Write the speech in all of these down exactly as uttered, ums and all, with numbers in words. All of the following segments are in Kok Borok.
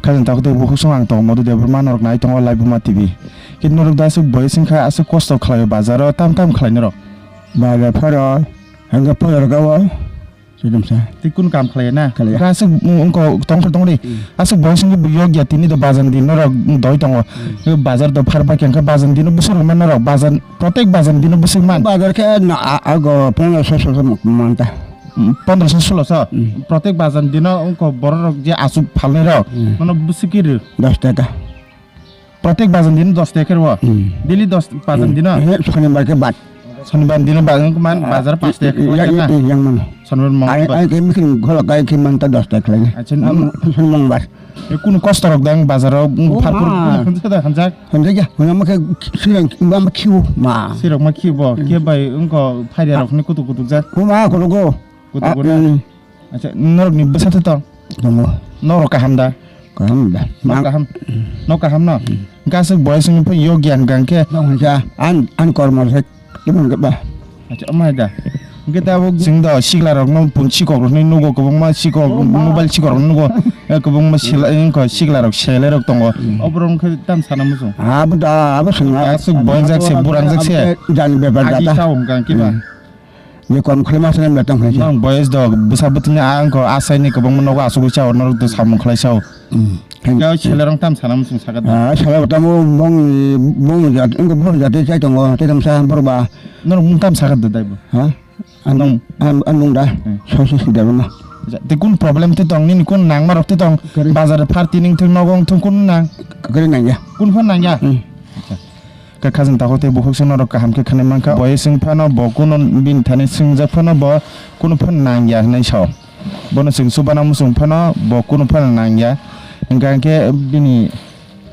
Khajang takhuk tei bukhuk song ang tongo Madhu Debbarma, norok nai tongo Laibuma T V. Khe norok da aswk boys wngkha, aswk kosto khlaio bazaro, tam tam khlai norok. Bazar pharo, hwnkhe pharo rwgao, sudumsa. Tei kun kam khlaiya na? Khlaiya. Hwnkhe aswk wng-, wngkha tongthor tongri. Hmm. Aswk boys wngkhe bo yokya tini do bazar din norok doi tongo. Hmm. Bazar do phar bai khe hwnkhe bazar dino bwswk rwma norok bazar, protek bazar dino bwswk man. Bazar khe na a-, ago pondro so so manta. Pondro so solo so. Hmm. Protek bazar dino wngkha borok rok je aswk phalnai rok. Hmm. Mano bwswk khe rw. Dos taka. Protek bazan dino dos taka rwo. Hmm. Daily dos bazan dino. Eh, sonibar khe bad. Sonibar dino bazan khe man bazar pas taka khe yang, yang, yang mano. Sonibar mong. Ai, ai, khe mikhin gholok ai khe man ta dos taka khlai. Acha, sonibar. E kunu kosto rok dang bazar rok, oh, pharpur ma. Kunu khonsa da khanjak. Khanjak ya. Kunu ma khe sirang ma khiu ma. Sirok ma khiu bo. Hmm. Khe bai wngko phaida rok ni kutuk kutuk jak. Ko ma ko go. Kutuk kutuk. Hmm. Acha, norok ni bwsa tong? Tongo. Norok kaham da? Kaham da. Nok kaham. Nok kaham no? Hmm. Gasuk boys ni pho yokya hwnkha khe. Nok hwnkha an, an kormo se. Ibon ba. Acha, amai da. Hwnkhe tabuk chwng do sikla rok no pun sikok rok ni nugo, kwbangma sikok, oh, ma. Mobile sikok rok nugo. Eh, kwbangma sila, wngkha sikla rok selai rok tongo. Hmm. Oborok khe tam sana muchung. Abo da, abo swnga. Gasuk boys jak se, burang jak se. Jani bepar da. Agi sao hwnkha khe ba. Hmm. Ni kom khlai ma sene betong khlai se. Nang boys do bwsa bwtwini ang ko asai ni kwbangma nogo asugwi chao norok do samung khlai sao. Hmm. Kau selerong tam sana muchung sagat. Ah, sala tamo bong bong jat, engko bong jat chai tongo, tei tamsa borba. Norok mung tam sagat do dai bo. Ha? An nong an an nung da. Hmm. Sosi si da ma. Te kun problem te tong nini kun nang marok te tong. Kari. Bazar phar tining thung nogo thung kun nang. Kari nang ya. Kun phon nang ya. Hmm. Khe khajang takhuk tei bukhuk se norok kaham khe khnai mankha. Boys wng phano bo kunu bini thani swngjak phano bo kunu phano nangya hinwi sao. Bono chwng chubana muchung phano bo kunu phano nangya. Hwnkha hwnkhe bini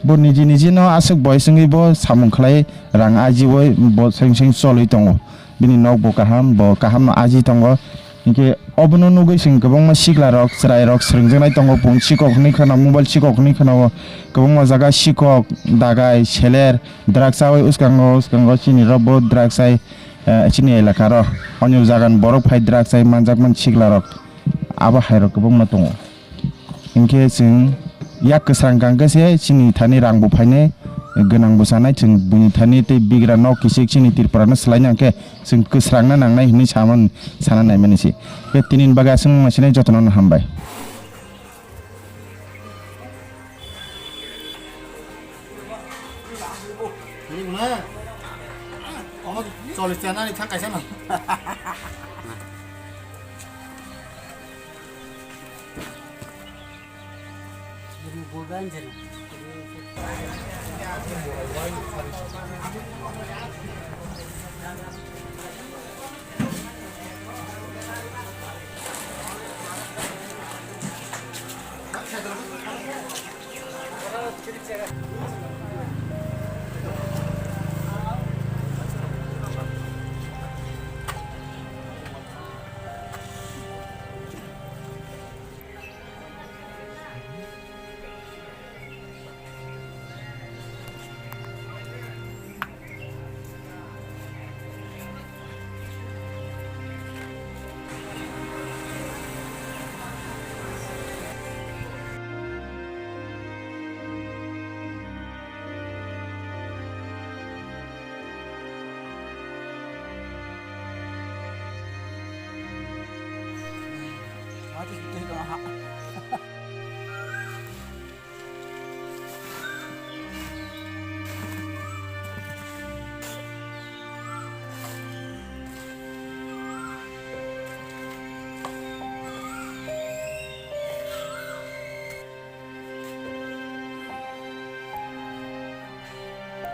bo niji niji no aswk boys wngwi bo samung khlai rang ajiwi bo seng seng cholwi tongo. Bini nok bo kaham, bo kaham no aji tongo. Hinkhe obono nugwi chwng kwbangma sikla rok, chwrai rok swrwngjaknai tongo, phone sikok hwnwi kheno, mobile sikok hwnwi kheno, kwbangma jaga sikok, dagai, seler, drugs chawi uskango, uskango chini rok bo drugs chai, eh, chini elaka ro. Onyo jaga ni borok phai drugs chai manjakmani sikla rok. Abo hai rok kwbangma tongo. Hinkhe chwng yak kwsang kang khe se chini thani rang bo phainai, gwnang bo chanai, chwng buini thani tei bigra nok kisik chini Tripura no swlai nang khe chwng kwsrang na nangnai hinwi saman sana naimani se. Khe tini ni bagwi aswk wngma sinai jotono no hambai.